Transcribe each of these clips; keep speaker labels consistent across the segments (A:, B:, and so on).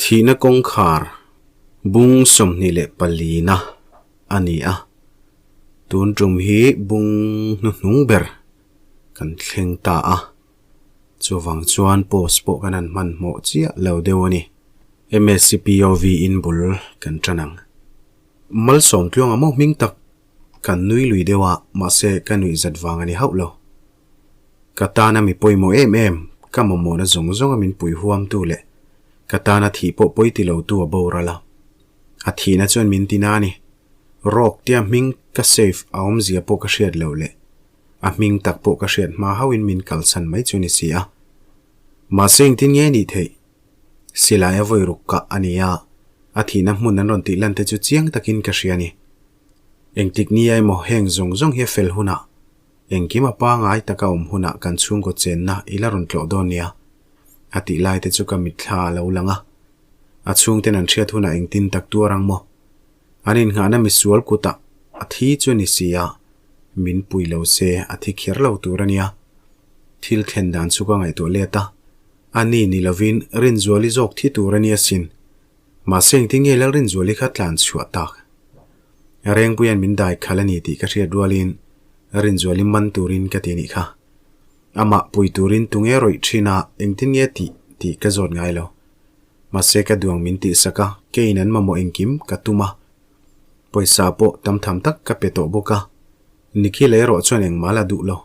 A: Thihna kawngkhar bung 24 na a ni a, tun tum hi bung hnuhnung ber kan thleng ta a, chuvang chuan post pawh kan han hmanhmawh chiah lo deuh a ni. MSCPOV in bul kan tan ang. Malsawm tluanga maw hming tak kan nui lui deuh a, mahse ka nuih zat vang a ni hauh lo. Ka tana mi pawimawh em em, ka mamawhna zawng zawnga min pui huamtu leh ka tana thih pawh pawi ti lotu a boral a. A thihna chuan min ti na a ni. Rawk tia hming ka save a awmzia pawh ka hriat loh leh a hming tak pawh ka hriat hma hauhin min kalsan mai chu ni si a. Mahse engtin nge nih theih? Silai a vawi ruk kah a ni a, a thihna hmun an rawn tih lan te chu chiang takin ka hria a ni. Engtik nia emaw heng zawng zawng hi a fel hunah Engkim a pangai taka awm hunah kan chhungkaw chenna i la rawn tlawh dawn nia, a tih lai te chu ka mitthla a lo lang a. A chhungten an hriat hunah engtin tak tuar ang maw? An innghahna misual kutah a thi chu ni si a, min pui lo se a thi kher lo tur a nia. Thil thlen dan chu ka ngaihtuah let a, a ni ni lovin Rinzuali zawk thi tur a nia sin. Mahse engtin nge Lalrinzuali kha tlan chhuah tak? Rengpuia'n min dai khalh a ni tih ka hriat rualin Rinzuali man turin ka ti nih kha. Amah pui turin tunge rawih thin a, engtin nge tih tih ka zawt ngai lo. Mahse ka duang min tihsak a, keiin an mamawh engkim ka tum a. Pawisa pawh tam tham tak ka pe tawh bawk a. Nikhil erawh chuan engmah la duh lo.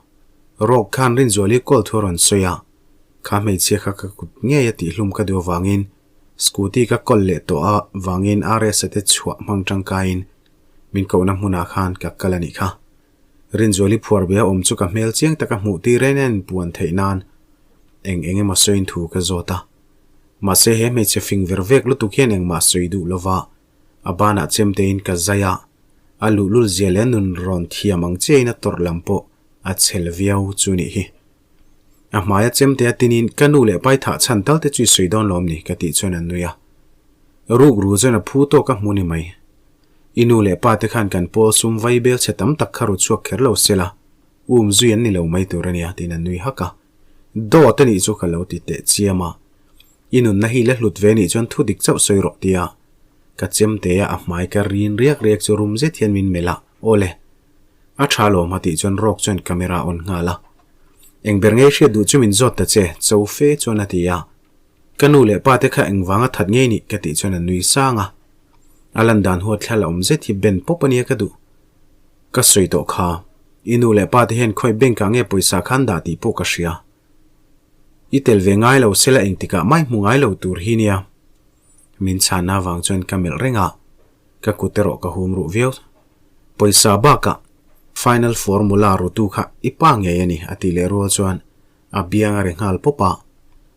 A: Rawk khan Rinzuali call thu a rawn sawi a, kha hmeichhia kha ka kut ngei a tihhlum ka duh avangin Scooty ka kawl leh tawh a vangin RS-a te chhuah hmang tangkaiin min kohna hmunah khan ka kal a nih kha. Rinzuali phuar be a awm chu ka hmel chiang taka hmuh tir en en puan theih nan eng eng emaw sawiin thu ka zawt a. Mahse he hmeichhe fing ver vek lutuk hian engmah sawi duh lova a banah chemtein ka zai a, a luhlul zia leh a nun rawn thiam ang chiahin a tawrh lam pawh a chhel viau chu nih hi. A hmaia chemte a tinin ka nu leh pai thah chhan tal te chu i sawi dawn lawm ni ka tih chuan an nui a. Ruk ru chuan a phu tawk a hmu ni mai. I nu leh pa te khan kan pawl sum vai bel chhe tam tak kha ru chhuak kher lo se la, um zui an ni lo mai tur a nia tiin an nui hak a. Dawt a nih chu ka lo ti teh chiam a. I nunna hi la hlut ve nih chuan thu dik chauh sawi rawh tia ka chemte a a hmai ka rin riak riak chu rum zet hian min melh a, Awle. A tha lawm a tih chuan rawk chuan camera on nghal a. Eng ber ngei hriat duh chu min zawt ta che, cho fe chuan a ti a. Ka nu leh pa te kha engvanga that ngei nih ka tih chuan a nui sang a. A lan dan huat thla la awm zet hi ben pawp a nia ka duh. Ka sawi tawh kha, i nu leh pa te hian khawi bank ah nge pawisa khan dah tih pawh ka hria. I tel ve ngai lo sela engtikah mai hmu ngai lo tur hi nia. Min chhanna avang chuan ka melh reng a, ka kut erawh ka hum ruh viau. Pawisa bakah final formula rutu kha i pa ngei a ni a tih leh rual chuan a biang a ri nghal pawp a,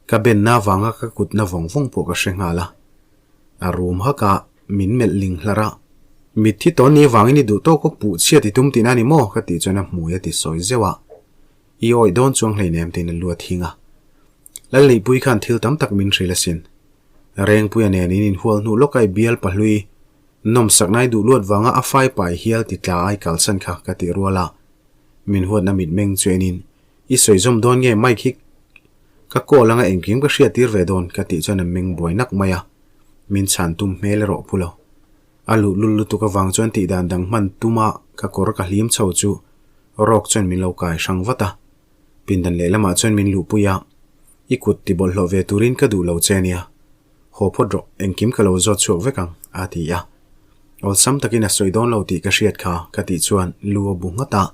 A: ka benna avanga ka kutna vawng vawng pawh ka hre nghal a. A rum hak a, min melh ling hlarh a. Mitthi tawn ni avangin i duh tawk aw puh chhiat i tum tihna a ni maw? ka tih chuan a hmui a ti sawi zeuh a. I awih dawn chuang hleinem tiin a lu a thing a. Lalneihpui khan thil tam tak min hrilh asin. Rengpuia nen in inhual hnu lawk a i bial pahlui nawmsak nai duh luat vanga a fai pai hial ti tla ai kalsan kha ka tih rual a. Min huatna mitmeng chu enin i sawi zawm dawn nge Mike hi ka call anga engkim ka hriat tir ve dawn ka tih chuan a meng buai nak mai a. Min chhan tum hmel erawh phu lo. A luh lul lutuk avang chuan tih dan dang hman tuma ka kawr ka hlim chho chu rawk chuan min lo kai hrang vat a. Pindan lehlamah chuan min luhpui a, I kut ti bawlhhlawh ve turin ka duh lo che ania, haw phawt rawh, engkim ka lo zawt chhuak vek ang, a ti a. Awlsam takin a sawi dawn lo tih ka hriat kha, ka tih chuan lu a bu nghat a.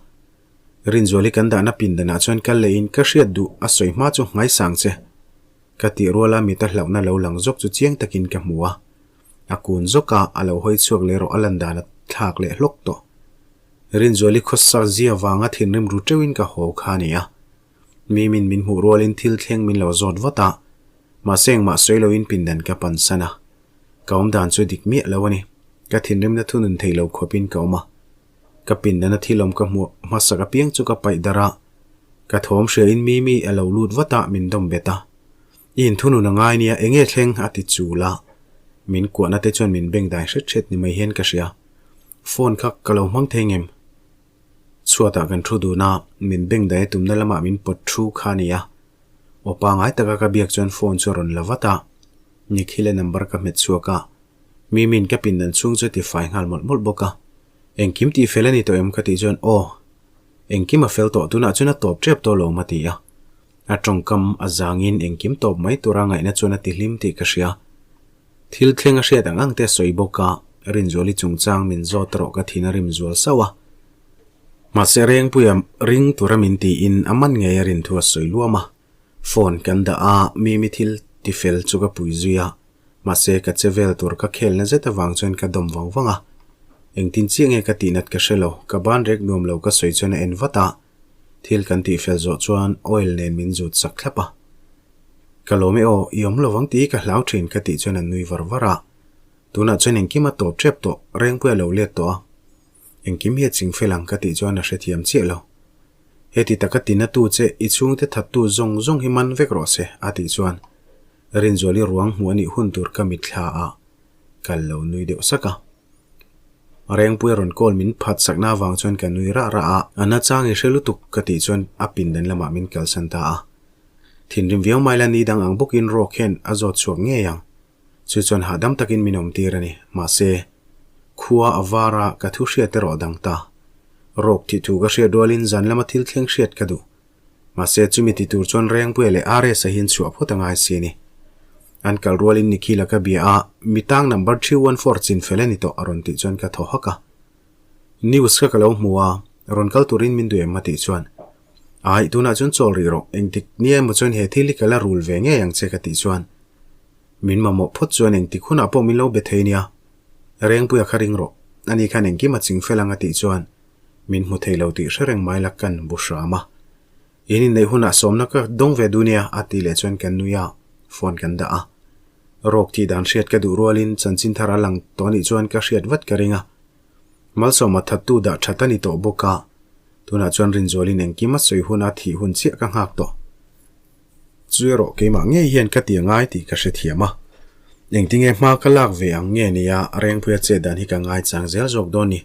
A: Rinzuali kan dahna pindanah chuan kal lehin ka hriat duh a sawi hma chu ngaisang che, ka tih ruala mita hlauhna lo lang zawk chu chiang takin ka hmu a. A kun zawk a, a lo hawi chhuak leh rawh a lan dan a thlak leh hlawk tawh. Rinzuali khawsak zia vanga thinrim ru teuhin ka haw kha a ni a. Mimin min hmuh rualin thil thleng min lo zawt vat a, mahse engmah sawi loin pindan ka pan san a. Ka awm dan chu dik miah lo a ni. Ka thinrimna thunun thei lo khawpin ka awm a. Ka pindana thil awm ka hmuh hmasak apiang chu ka paih darh a. Ka thawm hriain Mimi a lo lut vat a, min dawm bet a. I inthunun a ngai nia, enge thleng? a ti chul a. Min kuahna te chuan min beng dai hret hret ni mai hian ka hria. Phone kha ka lo hmang thei ngem? Chhuatah kan thu dun a, min beng dai tumna lamah min pawt thu kha a ni a. Aw pangai taka ka biak chuan phone chu a rawn la vat a. Nikhil-a number ka hmet chhuak a, Mimi'n ka pindan chhung chu a ti fai nghal mawlh mawlh bawk a. Engkim tih fel a ni tawh em ka tih chuan aw, engkim a fel tawh tunah chuan a tawp tep tawh lo a ti a. A tawngkam a zangin engkim tawp mai tura ngaihna chuan a ti hlim tih ka hria. Thil thleng a hriat ang ang te a sawi bawk a, Rinzuali chungchang min zawt erawh ka thin a rim zual sauh a. Mahse Rengpuia ring tura min tiin a man ngei a rin thu a sawi luam a. Phone kan dah a, Mimi thil ti fel chu ka pui zui a. Mahse ka che vel tur ka khelna zet avang chuan ka dawm vang vang a. Engtin chiah nge ka tihnat ka hre lo, ka ban rek nuam lo ka sawi chuan a en vat a. Thil kan tihfel zawh chuan oil nen min zut sak thlap a. Ka lawm e aw, i awm lovang tih ka hlau thin ka tih chuan a nui var var a. Tunah chuan engkim a tawp tep tawh, Rengpuia lo let tawh a. Engkim hi a ching fel ang ka tih chuan a hrethiam chiah lo. Heti taka tinatu che i chhungte thattu zawng zawng hi man vek rawh se a tih chuan Rinzuali ruang hmuh a nih hun tur ka mitthla a kal lo nui deuh sak a. Rengpuia rawn call min phat sakna avang chuan ka nui rah rah a, a nachang i hre lutuk ka tih chuan a pindan lamah min kalsan ta a. Thinrim viau mai la ni dang ang bawkin rawk hian a zawt chhuak ngei ang. Chu chuan hahdam takin min awm tir a ni. Mahse, khua a var a, ka thu hriat erawh a dang ta. Rawk tih thu ka hriat rualin zan lama thil thleng hriat ka duh. Mahse, chumi ti tur chuan Rengpuia leh RS-a hi an chhuah phawt a ngai si a ni. An kal rualin Nikhil-a ka bia a, mitang number 314 chin fel a ni tawh a rawn tih chuan ka thaw hak a. News kha ka lo hmu a, rawn kal turin min duh em a tih chuan, Aih, tunah chuan chawl rih rawh, engtik nia emaw chuan he thil hi ka la rul ve ngei ang che ka tih chuan, Min mamawh phawt chuan engtik hunah pawh min lo be thei nia. Rengpuia kha ring rawh, ani khan engkim a ching fel ang a tih chuan, Min hmu thei lo tih hre reng mai la kan bu hram a. In inneih hunah sawmna ka dawng ve duh nia a tih leh chuan kan nui a, phone kan dah a. Rawk tih dan hriat ka duh rualin chanchin thar a lang tawh anih chuan ka hriat vat ka ring a. Malsawma thattu dah that a ni tawh bawk a, tunah chuan Rinzualin engkim a sawi huna thih hun chiah ka nghak tawh. Chu erawh keimah ngei hian ka ti a ngai tih ka hrethiam a. Engtinge hma ka lak ve ang nge nia Rengpuia chet dan hi ka ngaichang zel zawk dawn ni.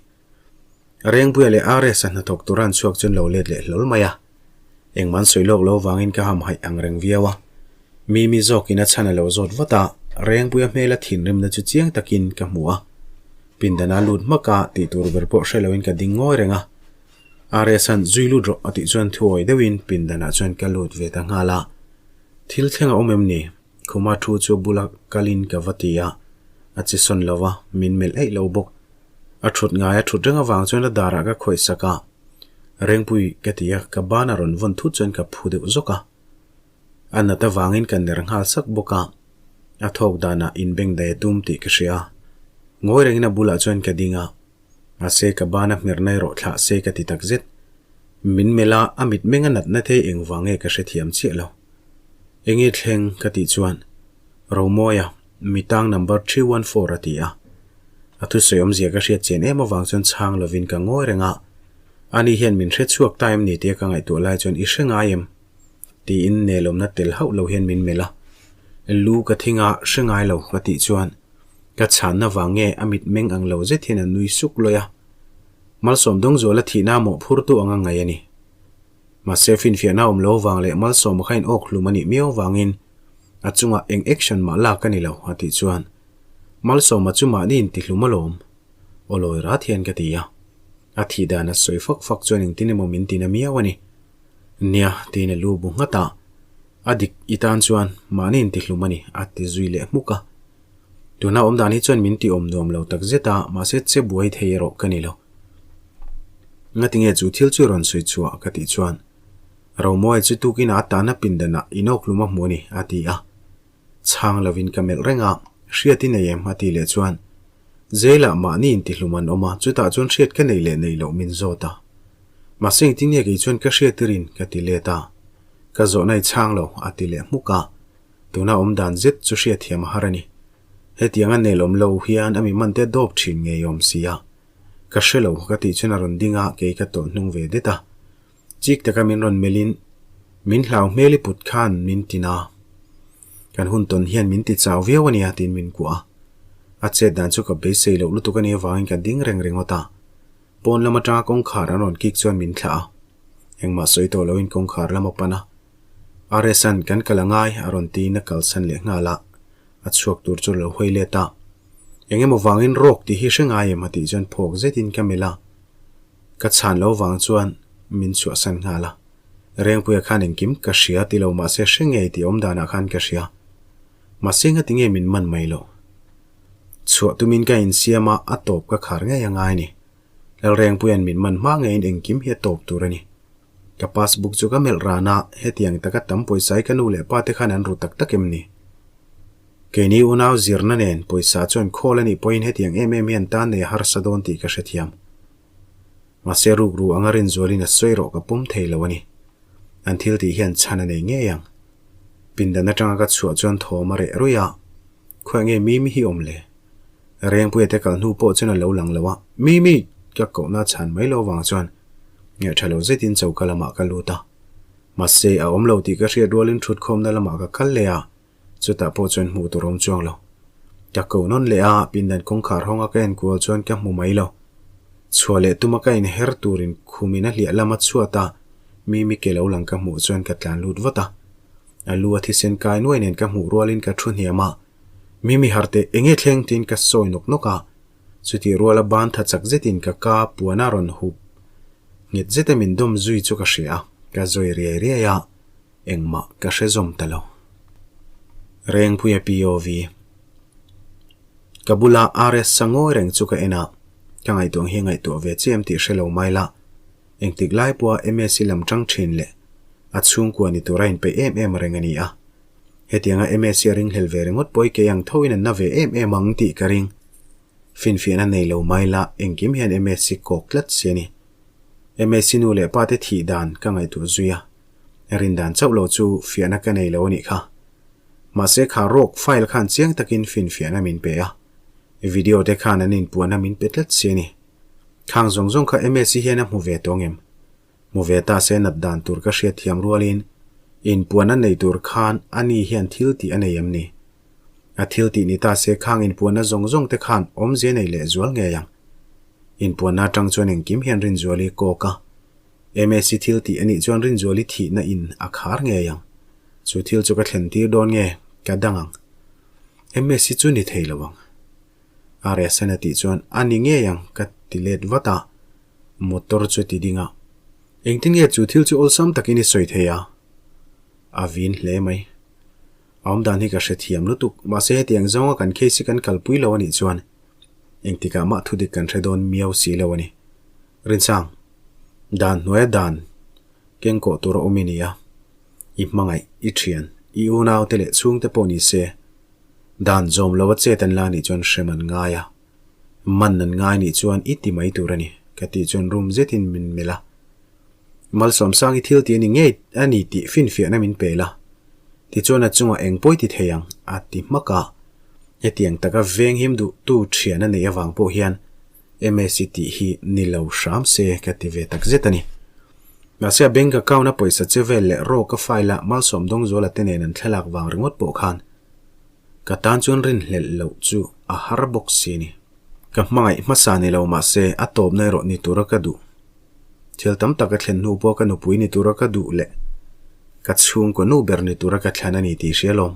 A: Rengpuia leh RS-a hnathawk tura an chhuak chuan lo let leh hlawl mai a. Engmah an sawi lawk lo vangin ka hamhaih ang reng viau a. Mimi zawkin a chhan a lo zawt vat a, Rengpuia hmela thinrimna chu chiang takin ka hmu a. Pindana lut hmak a, tih tur ber pawh hre loin ka ding ngawi reng a. RS-a'n zui lut rawh a tih chuan thuawi deuhin pindanah chuan ka lut ve ta nghal a. Thil thleng a awm em ni? Khuma thu chu bula kalin ka va ti a, a che sawn lo va, min melh eih lo bawk. A thut ngai a thut reng avang chuan a darah ka khawih sak a, Rengpui ka ti a, ka ban a rawn vawn thut chuan ka phu deuh zawk a. A nat avangin ka ner nghal sak bawk a, a thawk danah inbengdai a tum tih ka hria. Ngawi rengin a bulah chuan ka ding a, mahse ka ban a hmerna erawh thlah se ka ti takzet. Min melh a, a mitmeng a natna thei engvang nge ka hrethiam chiah lo. Enge thleng ka tih chuan Romawia mitang number 314 a ti a. A thusawi awmzia ka hriat chian em avang chuan chhang lovin ka ngawi reng a. Ani hian min hre chhuak ta em ni tia ka ngaihtuah lai chuan i hre ngai em? tiin nelawmna tel hauh lo hian min melh a. Lu ka thing a, hre ngai lo ka tih chuan ka chhanna vang nge a mitmeng ang lo zet hian a nui suk lawih a. Malsawm Dawngzuala thihna mawhphurtu anga ngaih a ni. Mahse finfiahna awm lo vang leh malsawma kha in awk hlum a nih miau vangin a chungah eng action mah lak a ni lo a tih chuan Malsawma chu mahni in ti hlum alawm aw lawi rat hian ka ti a. A thih dan a sawi fak fak chuan engtin emaw min tina miau a ni. Nia tiin a lu bu nghat a, a dik i tan chuan mahni in ti hlum a ni a ti zui leh hmuk a. Tuna awm dan hi chuan min ti awm nuam lo tak zet a, mahse che buai thei erawh ka ni lo. Ngatinge chu thil chu rawn sawi chhuah ka tih chuan Romawia chu tukin a tana pindanah inawkhlum a hmu a ni a ti a. Chhang lovin ka melh reng a, hriat i nei em a tih leh chuan Jail-ah mahni intihlum an awm a, chutah chuan hriat ka nei leh nei loh min zawt a. Mahse engtin nge kei chuan ka hriat i rin ka ti let a. Ka zawhna i chhang lo a ti leh hmuk a. Tuna awm dan zet chu hriatthiam a har a ni. Hetianga nelawm lo hian a mi man te dawp thin ngei awm si a. Ka hre lo ka tih chuan a rawn ding a, kei ka tawlh hnung ve det a. Chik taka min rawn melhin, Min hlau hmel i put khan min tin a. Kan hun tawn hian min ti chau viau a nia tiin min kuah a. A chet dan chu ka beisei loh lutuk a nih avangin ka ding reng ringawt a. Pawn lam atanga kawngkhar an rawn kik chuan min thlah a. Engmah sawi tawh loin kawngkhar lam a pan a. RS-a'n kan kal a ngai a rawn tiin a kalsan leh nghal a. A chhuak tur chu lo hawi let a. Eng emaw vangin rawk tih hi hre ngai em a tih chuan phawk zetin ka melh a. Ka chhan lo vang chuan min chhuahsan nghal a. Rengpuia khan engkim ka hria ti lo mahse hre ngei tih awm danah khan ka hria. Mahse ngati nge min man mai loh. Chhuah tumin ka insiam a, a tawp ka khar ngei a ngai a ni. Lalrengpuia'n min man hma ngeiin engkim hi a tawp tur a ni. Ka passbook chu ka melh ran a, hetiang taka tam pawisa hi ka nu leh pa te khan an ru tak tak em ni? Keini unau zirna nen pawisa chuan khawl a nih pawhin hetiang em em hian tan nei a harsa dawn tih ka hrethiam. Mahse rukru anga rinzualin a sawi rawh ka pawm thei lo a ni. An thil tih hian chhan a nei ngei ang. Pindan atanga ka chhuah chuan thawm a reh ruih a, khawiah nge Mimi hi awm le? Rengpuia te kal hnu pawh chuan a lo lang lo a, Mimi! Ka kohna chhan mai lo vang chuan ngaihṭha lo zetin choka lamah ka lut a. Mahse, a awm lo tih ka hriat rualin ṭhutkhawmna lamah ka kal leh a, chutah pawh chuan hmuh tur awm chuang lo. Ka ko nawn leh a, pindan kawngkhar hawnga ka enkual chuan ka hmu mai lo. Chhuah leh tuma ka inher turin khumin a hliah lama chhuat a, Mimi ke lo lang ka hmuh chuan ka tlan lut vat a. A lu a thisen kai nuai nen ka hmuh rualin ka thu hniam a, Mimi harte enge thleng tiin ka sawi nawk nawk a, chutih ruala ban tha chak zetin ka ka puan a rawn hup nghet zeta min dawm zui chu ka hria a, ka zawi riai riai a, engmah ka hre zawm ta lo. Rengpuia POV Ka bula RS sa ngawi reng chu ka en a, ka ngaihtuah ang hi ngaihtuah ve chiam tih hre lo mai la, Engtik lai pawha MSc lam tang thin leh a chhungkua ni tura inpeih em em reng a ni a. Hetianga MSc a ringhlel ve ringawt pawh hi kei ang thoin an na ve em em ang tih ka ring. Finfiahna nei lo mai la, engkim hian MSc kawk tlat si a ni. MSc nu leh pa te thih dan ka ngaihtuah zui a, rin dan chauh lo chu fiahna ka nei lo a nih kha. Mahse kha rawk file khan chiang takin finfiahna min pe a, video te khan an inpuanna min pe tlat si a ni. Khang zawng zawng kha MSc hian a hmu ve tawng em? Hmu ve ta se nat dan tur ka hriat thiam rualin inpuan a nei tur khan ani hian thil tih a nei em ni? A thil tih ni ta se khang inpuanna zawng zawng te khan awmzia nei leh zual ngei ang. Inpuanna atang chuan engkim hian Rinzuali kawk a. MSc thil tih a nih chuan Rinzuali thihna in a khar ngei ang. Chu thil chu ka thlen tir dawn nge ka dang ang. MSc chu ni thei lo ang. RSN a tih chuan a ni ngei ang ka ti let vat a, motor chu ti ding a. Engtin nge chu thil chu awlsam takin i sawi thei a? A vin hle mai. A awmdan hi ka hrethiam lutuk, mahse hetiang zawnga kan case hi kan kalpui lo a nih chuan engtikah mah thudik kan hre dawn miau si lo a ni. Rinsang, dan hnuaia dan keng kawh tur a awm i ni a, i hmangaih, i thian, i unaute leh chhungte pawh ni se, Dan zawm lo a chet an la nih chuan hrem an ngai a, man an ngai nih chuan i ti mai tur a ni, ka tih chuan rum zetin min melh a. Malsawmsang i thil tih a ni ngei a ni tih finfiahna min pe la, tichuan a chungah eng pawi ti thei ang, a ti hmak a. Hetiang taka venghim duhtu thian a neih avang pawh hian MSc tih hi ni lo hram se ka ti ve tak zet a ni. Mahse a bank account a pawisa che vel leh rawk a file a Malsawm Dawngzuala te nen an thlalak vang ringawt pawh khan ka tan chuan rinhlelh loh chu a har bawk si a ni. Ka hmangaih hmasa ni lo mahse a tawpna erawh ni tura ka duh. Thil tam tak a thlen hnu pawh ka nupui ni tura ka duh leh ka chhungkaw nu ber ni tura ka thlan a ni tih hria lawm.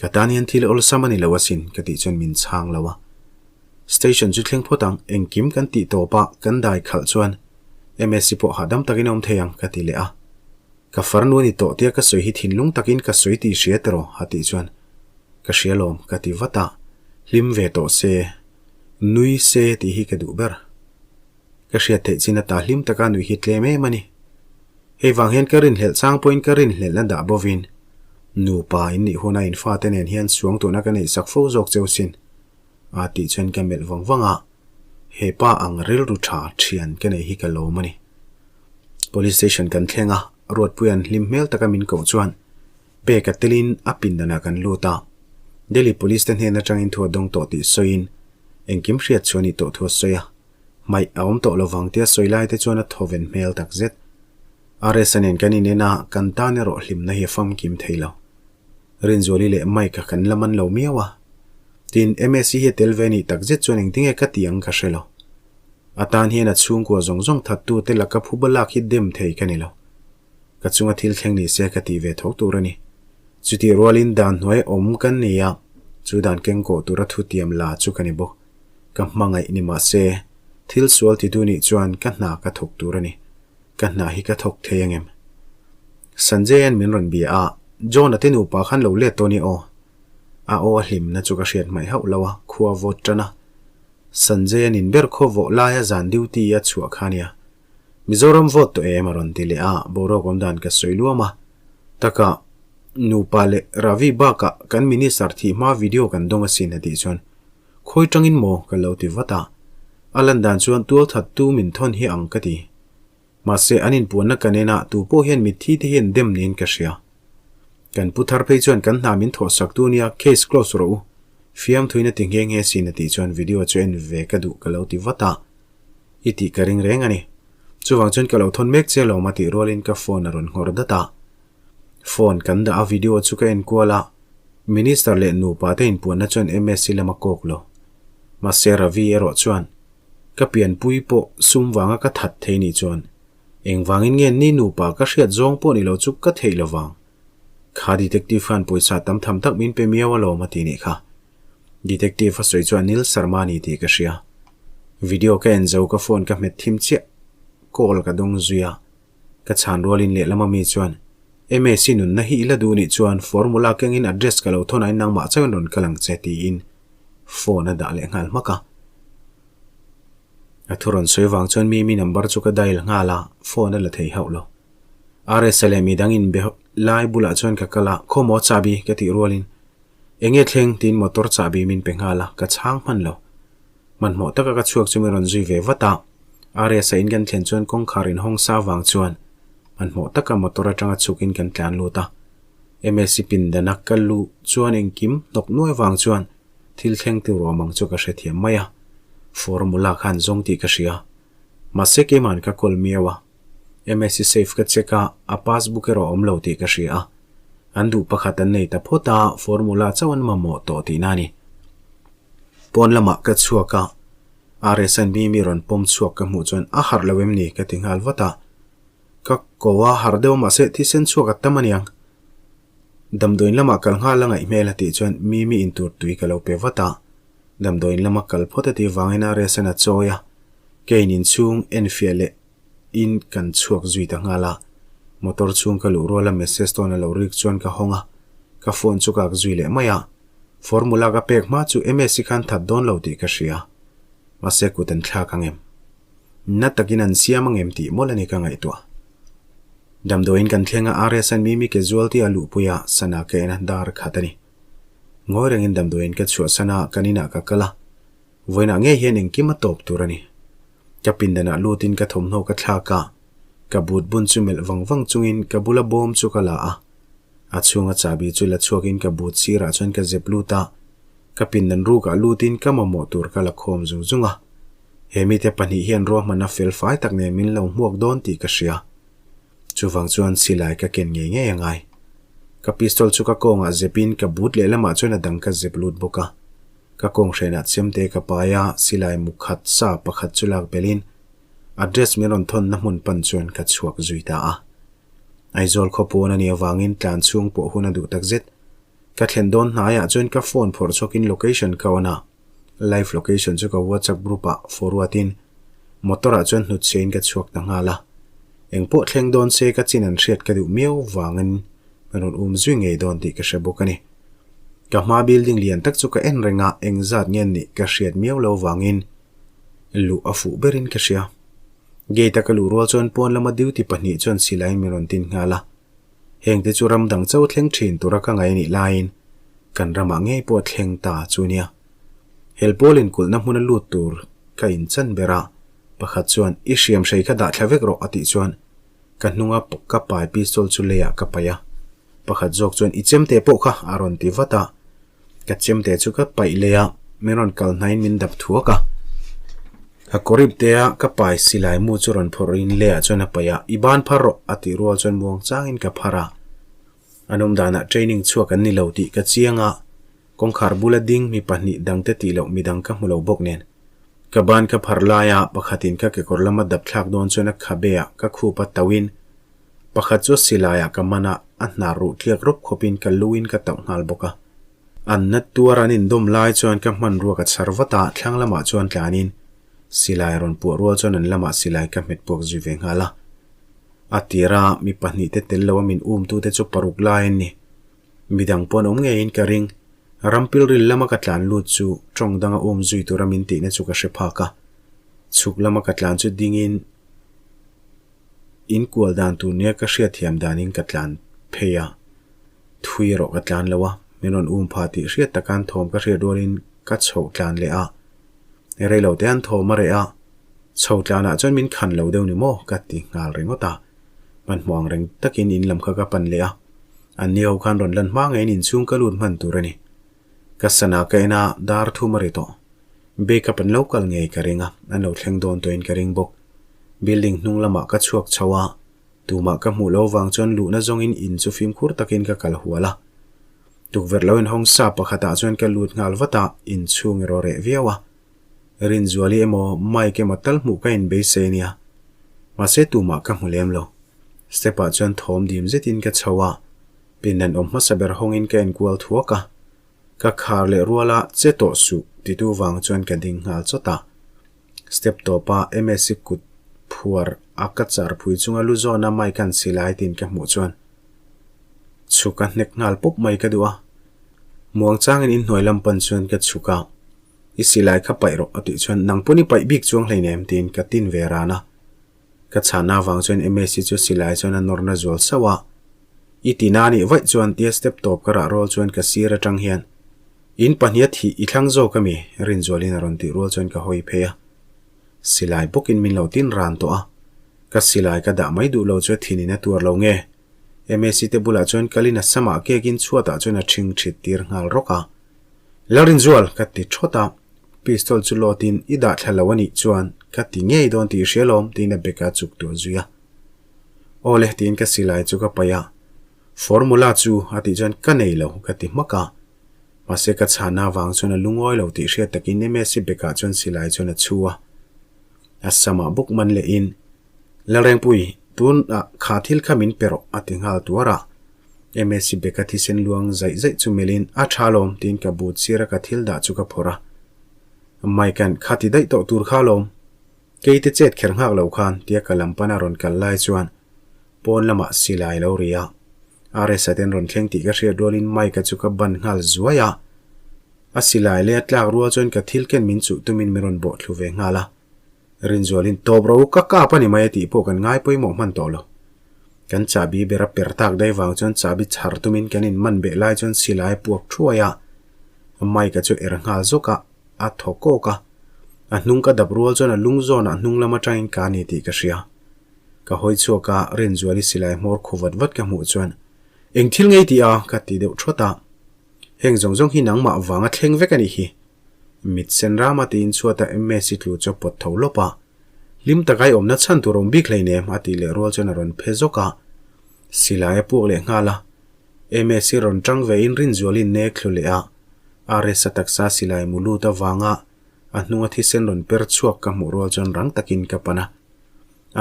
A: Ka tan hian thil awlsam a ni lo asin ka tih chuan min chhang lo a. Station chu thleng phawt ang, engkim kan tih tawp a, kan dai khalh chuan MSc pawh hahdam takin a awm thei ang ka ti leh a. Ka farnu a ni tawh tia ka sawi hi thinlung takin ka sawi tih hria tiraw a tih chuan ka hria lawm ka ti vat a, hlim ve tawh se, nui se tih hi ka duh ber. Ka hriat theih chin ata hlim taka nui hi tlem em a ni. Hei vang hian ka rinhlelh chang pawhin ka rinhlelhna dah bovin nupa in nih huna in fate nen hian suangtuahna ka neih sak fo zawk cheu sin a tih chuan ka melh vang vang a, he pa ang rilru tha thian ka neih hi ka lawm a ni. Police station kan thleng a, Ruatpuia'n hlim hmel taka min koh chuan pek a telin a pindanah kan lut a, Delhi Police te hnen atangin thu a dawng tawh tih sawiin engkim hriat chu a nih tawh thu a sawi a, hmaih a awm tawh lovang tia sawi lai te chuan a thawven hmel tak zet. RS-a nen kan inen a, kan tan erawh hlimna hi a famkim thei lo. Rinzuali leh Mike-a kan la man lo miau a. Tin, MSc hi a tel ve a nih tak zet chuan engtinge ka tih ang ka hre lo. A tan hian a chhungkua zawng zawng thattu te laka phuba lak hi dem thei ka ni lo. Ka chunga thil thleng ni se ka tih ve tho tur a ni. Chutih rualin dan hnuai awm kan ni a, chu dan kengkawh tura thutiam la chu ka ni bawk. Ka hmangaih ni mah se, thil sual titu nih chuan ka hna ka thawk tur a ni. Ka hna hi ka thawk thei angem? Sanjay-a'n min rawn bia a, John-a te nupa khan lo let tawh ni aw. A aw a hlimna chu ka hriat hmaih hauh lo a, khua vawt tan a. Sanjay-a'n in ber khaw vawh laia zan duty a chhuah kha nia. Mizoram vawt tawh em a rawn ti leh a, boruak awm dan ka sawi luam a. Taka, nupa leh Ravi bakah kan minister thih hma video kan dawng asin a tih chuan Khawi tangin maw ka lo ti vat a. A lan dan chuan tual that tu min thawn hi ang ka ti. Mahse an inpuanna ka nen a tu pawh hian mitthi te hian dem niin ka hria. Kan pu thar phei chuan kan hna min thawh sak tu nia case close rawh u. Fiamthuin a ti nghe nghe sin a tih chuan video chu en ve ka duh ka lo ti vat a. I tih ka ring reng a ni. Chuvang chuan ka lo thawn mek che alawm a tih rualin ka phone a rawn nghawr dat a. Phone kan dah a video chu ka en kual a, Minister leh nupa te inpuanna chuan MSc lam a kawk lo. Mahse Ravi erawh chuan, Ka pianpui pawh sum vanga ka that thei nih chuan engvangin nge ni nupa ka hriat zawng pawh ni lo chu ka theih lo vang. Kha detective khan pawisa tam tham tak min pe miau alawm a ti nih kha. Detective a sawi chuan Nil Sharma ni tih ka hria. Video ka en zo ka phone ka hmet thim chiah. Call ka dawng zui a. Ka chhan rualin lehlam ami chuan, MAC nunna hi i la duh nih chuan formula kengin address ka lo thawn ain nangmah chauhin rawn kal ang che tiin phone a dah leh nghal hmak a. A thu rawn sawi vang chuan Mimi number chu ka dial nghal a, phone a la thei hauh lo. RS-a leh midang inbe lai bulah chuan ka kal a, Khawmaw chahbi ka tih rualin Enge thleng tiin motor chahbi min pe nghal a, ka chhang hman lo. Hmanhmawh taka ka chhuak chu min rawn zui ve vat a, Arias-a in kan thlen chuan kawngkhar inhawng sa vang chuan hmanhmawh taka motor atanga chhukin kan tlan lut a. MSc pindana ka luh chuan engkim hnawk nuai vang chuan thil thleng tur awm ang chu ka hrethiam mai a, formula khan zawng tih ka hria. Mahse keima'n ka call miau a, MSc safe ka check a, a passbook erawh a awm lo tih ka hria a. An duh pakhat an nei ta phawt a, formula chauh an mamawh tawh tihna a ni. Pawn lamah ka chhuak a, RSN Mimi rawn pawm chhuak ka hmuh chuan a harh lo em ni ka ti nghal vat a. Ka ko a harh deuh mahse thisen chhuak a tam aniang. Damdawiin lamah kal nghal a ngaih hmel a tih chuan Mimi intur tui ka lo pe vat a. Damdawiin lama kal phawt a tih vangin RSN a chawi a, kein inchhung enfiah leh in kan chhuak zui ta nghal a. Motor chhung ka luh rual a message tawn a lo rik chuan ka hawng a, ka phone chu ka ak zui leh mai a. Formula ka pek hma chu MSc khan that dawn lo tih ka hria. Mahse kut an thlak ang em? Na takin an siam ang em tih mawlh a ni ka ngaihtuah. Damdawiin kan thleng a RS-a'n Mimi casualty a luhpui a, sana ka en a, dar khat a ni. Ngawi rengin damdawiin ka chhuahsan a, kan inah ka kal a. Vawiinah ngei hian engkim a tawp tur a ni. Ka pindanah lutin ka thawmhnaw ka thlak a, ka but bun chu melh vang vang chungin ka bula bawm chu ka la a. A chhunga chahbi chu la chhuakin ka but sirah chuan ka zep lut a, ka pindan rukah lutin ka mamawh tur ka la khawm zung zung a. He mite pahnih hian ruahmanna fel fai tak nen min lo hmuak dawn tih ka hria. Chuvang chuan silai ka ken ngei ngei a ngai. Ka pistol chu ka kawngah zepin ka but lehlamah chuan a dang ka zep lut bawk a. Ka kawng hrenah chemte ka pai a, silai mu khat sa pakhat chu lak belhin address min rawn thawnna hmun pan chuan ka chhuak zui ta a. Aizawl khaw pawn a nih avangin tlan chhung pawh hun a duh tak zet. Ka thlen dawn hnaiah chuan ka phone phawrh chhuakin location ka on a, live location chu ka WhatsApp group ah forward in motor ah chuan hnutchhiain ka chhuak ta nghal a. Engpawh thleng dawn se ka chin an hriat ka duh miau vangin ka rawn um zui ngei dawn tih ka hre bawk a ni. Ka hma building lian tak chu ka en reng a, engzat nge nih ka hriat miau lo vangin luh a fuh berin ka hria. Gate a ka luh rual chuan pawn lama duty pahnih chuan silaiin min rawn tin nghal a. Hengte chu ram dang cho thleng thin tura ka ngaih anih laiin kan ramah ngei pawh a thleng ta chu nia. Helpawl inkulhna hmuna lut tur ka inchan ber a, pakhat chuan i hriam hrei kha dah thla vek rawh a tih chuan ka hnunga ka pai pistol chu leiah ka paih a. Pakhat zawk chuan i chemte pawh kha a rawn ti vat a, ka chemte chu ka paih leh a, min rawn kal hnaiin min dap thuak a. Ka kawrip te a ka pai silai mu chu rawn phawrh in leiah chuan a paih a, i ban phar rawh a tih rual chuan muang changin ka phar a. An awm danah training chhuak an ni lo tih ka chiang a, kawngkhar bula ding mi pahnih dangte tih loh midang ka hmu lo bawk nen. Ka ban ka phar laia pakhatin ka kekawr lama dap thlak dawn chuan a khabe ah ka khup a tauhin Pakhat chu silaiah ka man a, a hnar ruh tliak rawp khawpin ka luin ka tauh nghal bawk a. An nat tuar an indawm lai chuan ka hmanrua ka chhar vat a, thlang lamah chuan tlanin silai rawn puah rual chuan an lamah silai ka hmet puak zui ve nghal a. A tira mi pahnihte tel lo a min umtute chu paruk lai an ni. Midang pawh an awm ngeiin ka ring. Rampilril lama ka tlan lut chu tawng danga um zui tura min tihna chu ka hre phak a. Chhuk lama ka tlan chu dingin in kual dan tur nia ka hriatthiam danin ka tlan phei a. Thui erawh ka tlan lo a, min rawn um pha tih hriat takan thawm ka hriat rualin ka chhoh tlan leh a. Rei lo te an thawm a reh a, chho tlanah chuan min khan lo deuh ni maw ka ti nghal ringawt a. Hmanhmawh ang reng takin in lam kha ka pan leh a, an ni ho khan rawn lan hma ngeiin inchhung ka lut hman tur a ni. Ka sana ka en a, dar thum a ri tawh. Backup an lo kal ngei ka ring a, an lo thleng dawn tawhin ka ring bawk. Building hnung lamah ka chhuak chho a, tumah ka hmuh lo vang chuan luhna zawngin in chu fimkhur takin ka kal hual a. Tukverh lo inhawng sa pakhatah chuan ka lut nghal vat a, inchhung erawh reh viau a. Rinzuali emaw Mike emaw tal hmuh ka inbeisei a nia. Mahse tumah ka hmu lem lo. Step ah chuan thawm dim zetin ka chho a, pindan awm hmasa ber hawngin ka enkual thuak a. Ka khar leh rual a, che tawh suh titu vang chuan ka ding nghal chawt a. Step tawpa MSc kut phuar a ka char phui chunga lu zawna Mike an silai tin ka hmuh chuan chhuk a hnek nghal pawp mai ka duh a. Muangchangin inhnuai lam pan chuan ka chhuk a. I silai kha paih rawh a tih chuan nang pawn i paih bik chuang hleinem tiin ka tin ve ran a. Ka chhana avang chuan MSc chu silai chuan a nawrna zual sauh a. I tina a nih vaih chuan tia step tawp ka rah rual chuan ka sir atang hian In pahnih a thih i thlang zawk a mi? Rinzualin a rawn tih rual chuan ka hawi phei a. Silai bawkin min lo tin ran tawh a. Ka silai ka dah mai duh lo chu a thinin a tuar lo nge? MSc te bulah chuan kalin a samah kekin chhuatah chuan a ṭhing ṭhit tir nghal rawk a. Lalrinzual! ka ti ṭhawt a. Pistol chu lawtin i dah thla lo a nih chuan ka ti ngei dawn tih i hria lawm tiin a beka chuk tuah zui a. Aw le tiin ka silai chu ka paih a. Formula chu a tih chuan ka nei lo ka ti hmak a. Mahse ka chhana avang chuan a lungawi lo tih hriat takin MSc bekah chuan silai chuan a chhu a. A samah bawk man lehin Lalrengpui, tunah kha thil kha min pe rawh a ti nghal tuar a. MSc beka thisen luang zaih zaih chu melhin a tha lawm tiin ka but sira ka thil dah chu ka phawrh a. Mike-a'n kha ti daih tawh tur kha lawm. Keite chet kher nghak lo khan tia ka lam pana rawn kal lai chuan pawn lamah silai lo ri a. RS-a ten rawn thleng tih ka hriat rualin Mike-a chu ka ban nghal zuai a. A silai leh a tlak rual chuan ka thil ken min chuh tumin min rawn bawh thlu ve nghal a. Rinzualin tawp ro ka kap a ni mai a tih pawh kan ngai pawimawh hman tawh lo. Kan chahbi ber a per tak daih vang chuan chahbi chhar tumin kan in man beh lai chuan silai a puak thuai a. Mike-a chu er nghal zawk a, a thaw kawk a. A hnung ka dap rual chuan a lung zawnah hnung lam atangin ka ni tih ka hria. Ka hawi chhuak a, Rinzuali silai hmawr khu vat vat ka hmuh chuan, Eng thil ngei tih a? ka ti deuh thawt a. Heng zawng zawng hi nangmah vanga thleng vek a nih hi. Mit sen rama tiin chhuata MSc tlu chu a pawt tho lawp a. Hlim taka i awmna chhan tur awm bik hleinem a tih leh rual chuan a rawn phe zawk a. Silai a puak leh nghal a. MSc rawn tang ve in Rinzualin nek thlu leh a. RS a taksa silai mu lut avanga a hnunga thisen rawn per chhuak ka hmuh rual chuan rang takin ka pan a.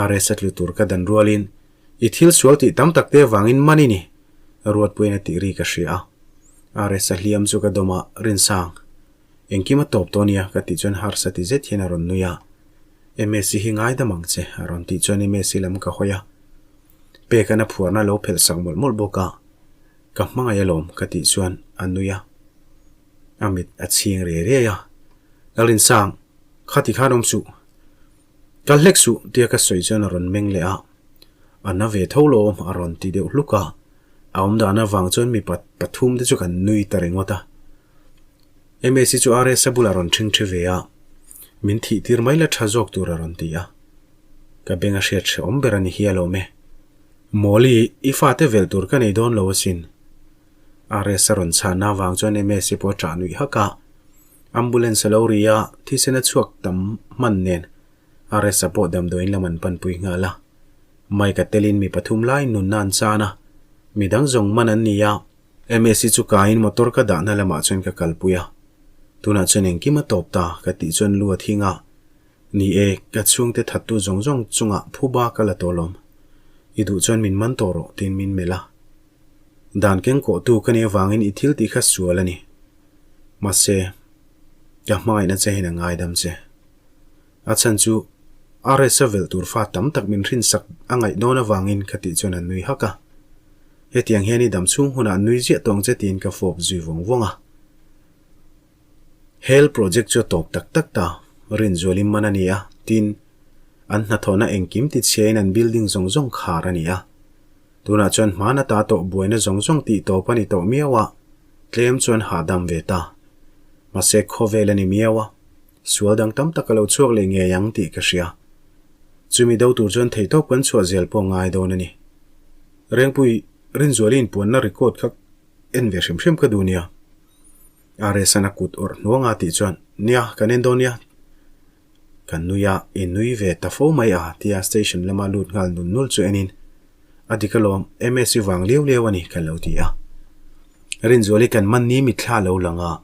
A: RS a tlu tur ka dan rualin, I thil sual tih tam tak te vangin man i ni, Ruatpuiin a tih ri ka hria a. RS a hliam chu ka dawm a, Rinsang, engkim a tawp tawh nia ka tih chuan harsa ti zet hian a rawn nui a. Msi hi ngaidam ang che, a rawn tih chuan Msi lam ka hawi a. Peka'n a phuarna lo phelh sak mawlh mawlh bawk a, Ka hmangaih alawm ka tih chuan a nui a. A mit a chhing riai riai a, Lalrinsang, khati khan awm suh. Kal hlek suh tia ka sawi chuan a rawn meng leh a, A na ve tho lo a rawn ti deuh hluk a, a awm dan avang chuan mipa pathum te chu kan nui ta ringawt a. Msi chu RS-a bulah rawn ṭhing ṭhi ve a, Min thih tir mai la ṭha zawk tur a rawn ti a. Ka beng a hriat hrehawm ber a ni hi alawm e. Mawli, i fate velh tur ka nei dawn lo asin. RS-a rawn chhahna avang chuan Msi pawh a ṭah nuih hak a. Ambulance a lo ri a, thisen a chhuak tam hman nen RS-a pawh damdawiin lam an panpui nghal a. Mike-a telin mi pathum lai nunna an chan a, mi dang zawng man an ni a. Msi chu kaiin motor ka dahna lamah chuan ka kalpui a, tunah chuan engkim a tawp ta ka tih chuan lu a thing a, Ni e, ka chhungte thattu zawng zawng chungah phuba ka la tawh lawm. I duh chuan min man tawh rawh tiin min melh a. Dan kengkawhtu ka nih avangin i thil tih kha sual a ni. Mahse, ka hmangaihna che hian a ngaidam che. A chhan chu RS-a velh tur fa tam tak min hrinsak a ngaih dawn avangin ka tih chuan a nui hak a. Hetiang hian i dam chhung hunah nui ziah tawng che tiin ka fawp zui vawng vawng a. Hel project chu a tawp tak tak ta, Rinzualin man a ni a, tin, an hnathawhna engkim tichhiain an building zawng zawng khar a ni a. Tunah chuan hmana ta tawh buaina zawng zawng tih tawp a ni tawh miau a, tlem chuan hahdam ve ta. Mahse khawvel a ni miau a, sual dang tam tak a lo chhuak leh ngei ang tih ka hria. Chumi do tur chuan theihtawp kan chhuah zel pawh ngai dawn a ni. Rengpui, Rinzuali inpuanna record kha en ve hrim hrim ka duh nia. RS-a'n a kut awrh hnuanga tih chuan, Nia, kan en dawn nia. Kan nui a, i nui ve ta fo mai a, tia station lama lut nghal nul nul chu enin, A dik alawm, MS i vang liau liau a ni, ka lo ti a. Rinzuali kan man ni mitthla lo lang a,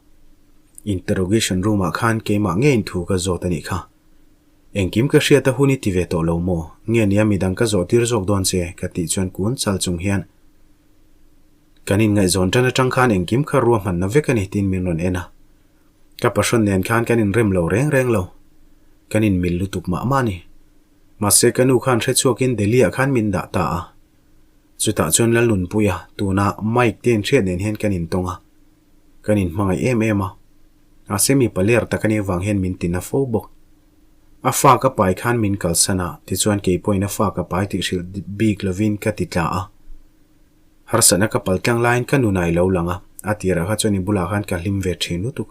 A: interrogation room-ah khan keimah ngeiin thu ka zawt a nih kha. Engkim ka hriat a hun i ti ve tawh lo maw? Nge nia midang ka zawh tir zawk dawn che, ka tih chuan kun chal chung hian, Kan inngaihzawn tan atang khan engkim kha ruahmanna vek a ni tiin min rawn en a. Ka pahrawn nen khan kan inrem lo reng reng lo. Kan inmil lutuk mah mah a ni. Mahse ka nu khan hrechhuakin Delhi ah khan min dah ta a. Chutah chuan Lalnunpuia tuna Mike te inhriat nen hian kan intawng a. Kan inhmangaih em em a. Mahse mipa ler tak a nih avang hian min tina fo bawk. A fa ka pai khan min kalsan a, tichuan kei pawhin a fa ka pai tih hrilh bik lovin ka ti tla a. Harsatna ka pal tlang laiin ka nunah i lo lang a, a tirah kha chuan i bulah khan ka hlim ve thin lutuk.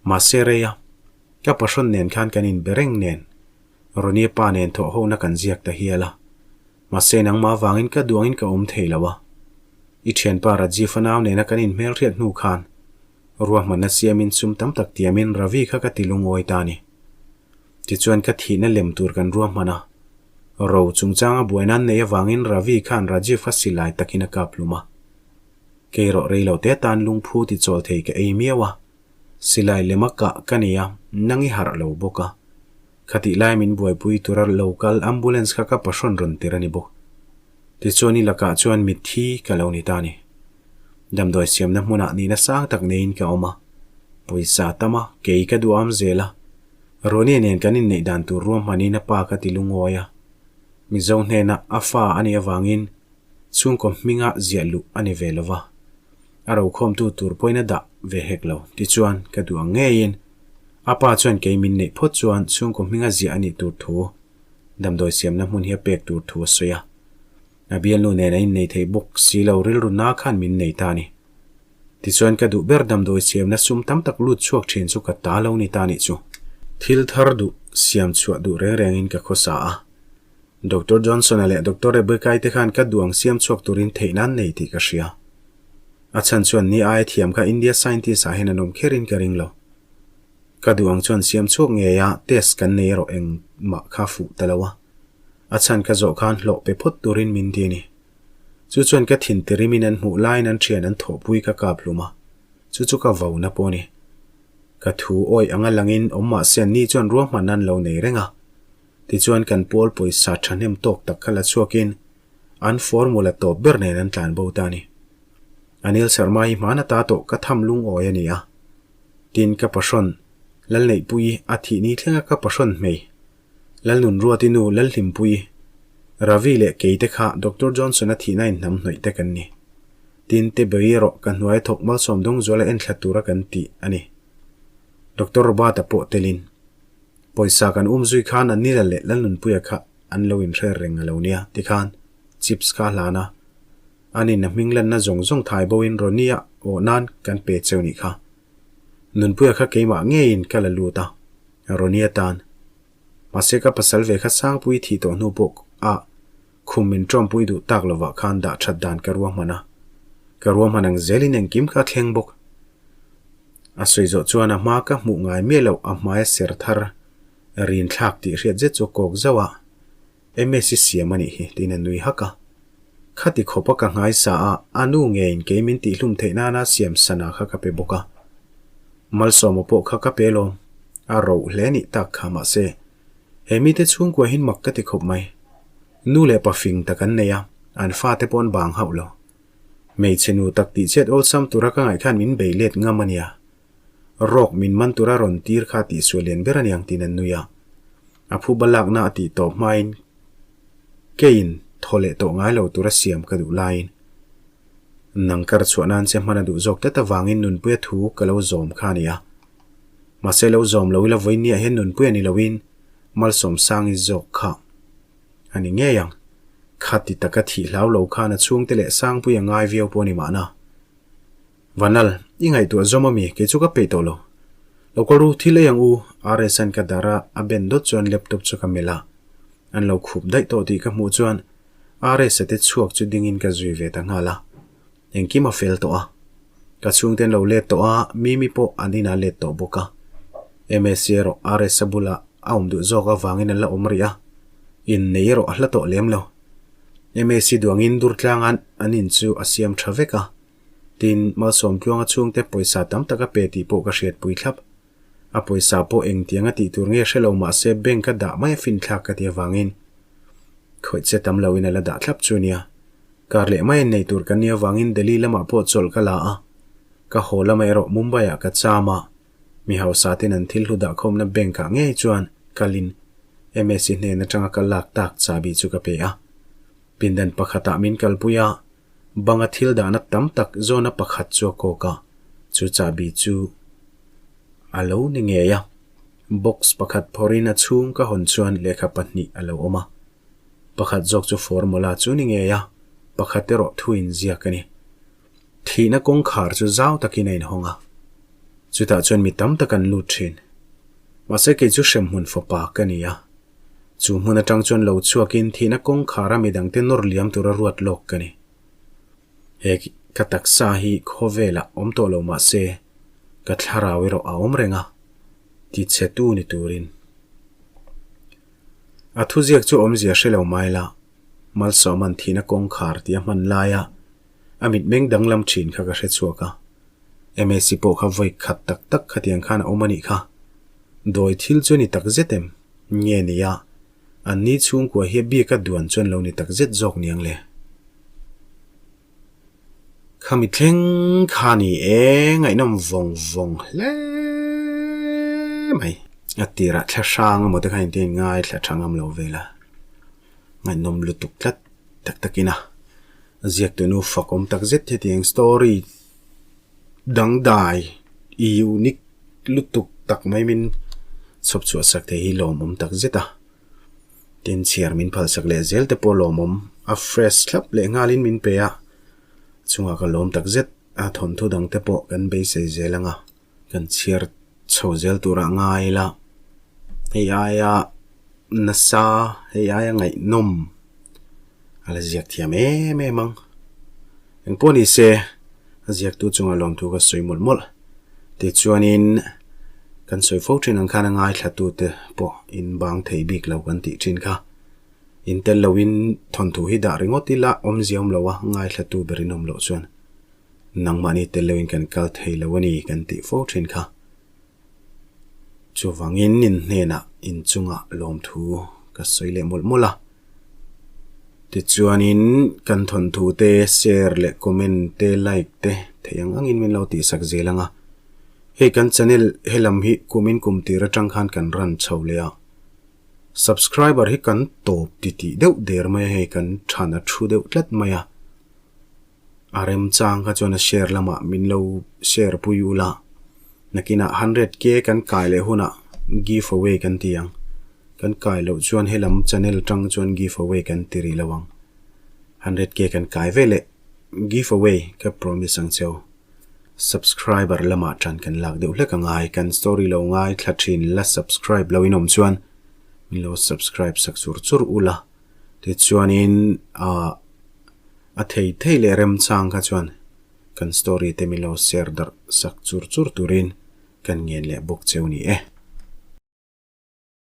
A: Mahse rei a, ka pahrawn nen khan kan inbe reng nen, Ronnie pa nen thawh hona kan ziak ta hial a. Mahse nangmah avangin ka duangin ka awm thei lo a. I thianpa Rajiv a nau nena kan inhmelhriat hnu khan ruahmanna siamin sum tam tak tiamin Ravi kha ka ti lungawi ta a ni. Tichuan ka thihna lem tur kan ruahman a. Ro chungchanga buaina an neih avangin Ravi khan Rajiv kha silai takin a kap hlum a. Kei rawh rei lo te tan lungphu ti chawl thei ka ei miau a. Silai lem a kah ka nei a, nang i harh lo bawk a. Khatih lai min buaipui tura local ambulance kha ka pahrawn rawn tir a ni bawk. Tichuan i lakah chuan mitthi ka lo ni ta a ni. Damdawi siamna hmunah nihna sang tak neiin ka awm a. Pawisa tam a, kei ka duham zel a. Ronnie nen kan inneih dan tur ruahmanin a pa ka ti lungawi a. Mizo hnena a fa a nih avangin chhungkaw hminga ziah luh a ni ve lo va. A rokhawmtu tur pawhin a dah ve hek lo. Tichuan, ka duh ang ngeiin a pa chuan kei min neih phawt chuan chhungkaw hminga ziah a nih tur thu, damdawi siamna hmun hi a pek tur thu a sawi a. A bialnu nen a innei thei bawk si lo rilru na khan min nei ta a ni. Tichuan ka duh ber damdawi siamna sum tam tak lut chhuak thin chu ka ta lo ni ta nih chu. Thil thar duh siam chhuah duh reng rengin ka khawsa a. Doctor Johnson-a leh Doctor Rebecca-i te khan ka duh ang siam chhuak turin theihna an nei tih ka hria. A chhan chuan ni aia thiam kha India scientist-ah hian an awm kherin ka ring lo. Ka duh ang chuan siam chhuak ngei a, test kan nei erawh engmah kha fuh ta lo a. A chhan ka zawh khan hlawh pe phawt turin min ti a ni. Chu chuan ka thin tirimin an hmuh laiin an thian an thawhpui ka kap hlum a, chu chu ka vona pawh a ni. Ka thu awih anga langin awm mahse an ni chuan ruahmanna an lo nei reng a. Tichuan kan pawl pawisa thahnem tawk tak kha la chhuakin an formula tawp ber nen an tlan bo ta a ni. Anil Sharma hi hmana ta tawh ka tham lungawi a ni a. Tin ka pahrawn Lalneihpuii a thih ni thlenga ka pahrawn hmei Lalnunruati nu Lalhlimpuii, Ravi leh kei te kha Doctor Johnson-a thihna in hnam hnawih te kan ni. Tin, te bei erawh ka hnuai thawk malsawm dawng zuala enthla tura kan tih a ni. Doctor Robert-a pawh telin, Pawisa kan um zui khan Anila leh Lalnunpuia kha an lo inhre reng a lo nia, tikhan chips kha a hlan a. Anin a hming lanna zawng zawng thai boin Ronnie-a awh nan kan pe cheu nih kha. Nunpuia kha keimah ngeiin ka la lut a, Ronnie atan. Mahse ka pasal ve kha Sangpui thih tawh hnu pawh a khum min tawmpui duh tak lovah khan dah that dan ka ruahman a. Ka ruahman ang zelin engkim kha a thleng bawk. A sawi zawh chuan a hma ka hmuh ngai miah loh a hmaia ser thar rin thlak tih hriat zet chu a kawk zauh a. MS i siam a nih hi tiin a nui hak a. Khati khawpa ka nghaisa a, a nu ngeiin kei min tihhlum theih nana siam sana kha ka pe bawk a. Malsawma pawh kha ka pe lawm. A roh hle nih tak kha mahse he mite chhungkua hin mak ka ti khawp mai. Nu leh pa fing tak an nei a, an fate pawh an bang hauh lo. Hmeichhe nu tak tih chet awlsam tura ka ngaih khan min bei let ngam a nia. Rawk min man tura rawn tir kha tihsual lian ber a niang tiin an nui a. A phuba lakna a tih tawp hmain keiin thaw leh tawh ngai lo tura siam ka duh laiin nang kar chhuah nan che hman a duh zawk tlat avangin Nunpuia thu ka lo zawm kha a ni a. Mahse lo zawm lo ila vawiinniah hian Nunpuia ni loin Malsawmsangi zawk kha a ni ngei ang. Khati taka thih hlau lo khan a chhungte leh Sangpuia ngai viau pawh a ni mahna. Vanal, i ngaihtuah zawm a mi, kei chu ka peih tawh lo. Lo kal ru, thil ei ang u, RS-a'n ka dar a, a ben dawt chuan laptop chu ka melh a. An lo khup daih tawh tih ka hmuh chuan RS-a te chhuak chu dingin ka zui ve ta nghal a. Engkim a fel tawh a. Ka chhungte an lo let tawh a, Mimi pawh an inah let tawh bawk a. Msi erawh RS-a bulah a awm duh zawk avangin an la awm rih a, innei erawh a hla tawh lem lo. Msi duangin Durtlanga'n an in chu a siam tha vek a. Tin, Malsawmtluanga chhungte pawisa tam tak a pe tih pawh ka hriatpui thlap. A pawisa pawh engtiang a tih tur nge hre lo mahse bank a dah mai a finthlak ka ti avangin khawih che tam loin a la dah thlap chu nia. Kar leh mai an nei tur kan nih avangin Delhi lamah pawh chawlh ka la a, ka haw lamah erawh Mumbai ah ka cham a, mi hausa ten an thil hlu dahkhawmna bank ah ngei chuan kalin MSc hnen atanga ka lak tak chahbi chu ka pe a. Pindan pakhatah min kalpui a, Banga thil dahna tam tak zawna pakhat chu a kawk a, chu chahbi chu a lo ni ngei a. Box pakhat phawrhin a chhung ka hawn chuan lehkha pahnih a lo awm a. Pakhat zawk chu formula chu ni ngei a, pakhat erawh thu inziak a ni. Thihna kawngkhar chu zau takin a inhawng a, chutah chuan mi tam tak an lut thin. Mahse kei chu hremhmun fapa ka ni a. Chu hmun atang chuan lo chhuakin thihna kawngkhara midangte nawr liam tura ruat lawk ka ni. He ka taksa hi khawvelah awm tawh lo mah se, ka thlarau erawh a awm reng a, tichhetu ni turin. A thuziak chu awmzia hre lo mai la, Malsawma'n thihna kawngkhar tih a hman laia a mitmeng danglam thin kha ka hre chhuak a. Msi pawh kha vawi khat tak tak khatiang khan a awm a nih kha. Dawi thil chu ni tak zet em? Nge nia, an ni chhungkua hi a bik a duan chuan lo ni tak zet zawk niang le. Khami thleng kha ni e, ngaihnawm vawng vawng hle mai. A tirah thla hrang emaw te khan inti ngai thla tha ngam lo vel a, ngaihnawm lutuk tlat tak takin a ziaktunu fakawm tak zet hetiang story Dangdai unique lutuk tak mai min chhawp chhuah sak thei hi lawmawm tak zet a. Tin chhiar min phal sak leh zel te pawh lawmawm a fresh thlap leh nghalin min pe a, chungah ka lawm tak zet a thawnthu dang te pawh kan beisei zel ang a. Kan chhiar chho zel turah ngai ila hei aia nasa hei aia ngaihnawm a la ziak thiam em em ang. Engpawh ni se a ziaktu chunga lawmthu ka sawi mawlh mawlh. Tichuanin kan sawi fo thin ang khan a ngaithlatute pawh in bang thei bik lo kan tih thin kha. In tel loin thawnthu hi dah ringawt ila awmzia awm lo a ngaithlatu berin awm loh chuan. Nangmahni tel loin kan kal thei lo a ni kan tih fo thin kha. Chuvangin in hnenah inchungah lawmthu ka sawi leh mawlh mawlh a. Tichuanin kan thawnthu te share leh comment te like te theih ang angin min lo tihsak zel ang a. Hei kan channel helam hi kumin kum tir atang khan kan run chho leh a. Subscriber hi kan tawp titih deuh der mai a hei kan than a thu deuh tlat mai a. A remchang kha chuan a share lamah min lo share pui ula, nakinah 100k kan kai leh hunah give away kan ti ang. Kan kai loh chuan helam channel tang chuan give away kan ti rih lo ang. 100k kan kai ve leh give away ka promise ang cheu. Subscriber lamah tan kan lak deuh hlek angai, kan story lo ngai thla thin la subscribe lo in awm chuan min lo subscribe sak chur chur ula. Tichuanin ah A thei thei leh remchang kha chuan kan story te min lo share darh sak chur chur turin kan ngen leh bawk cheu ni e.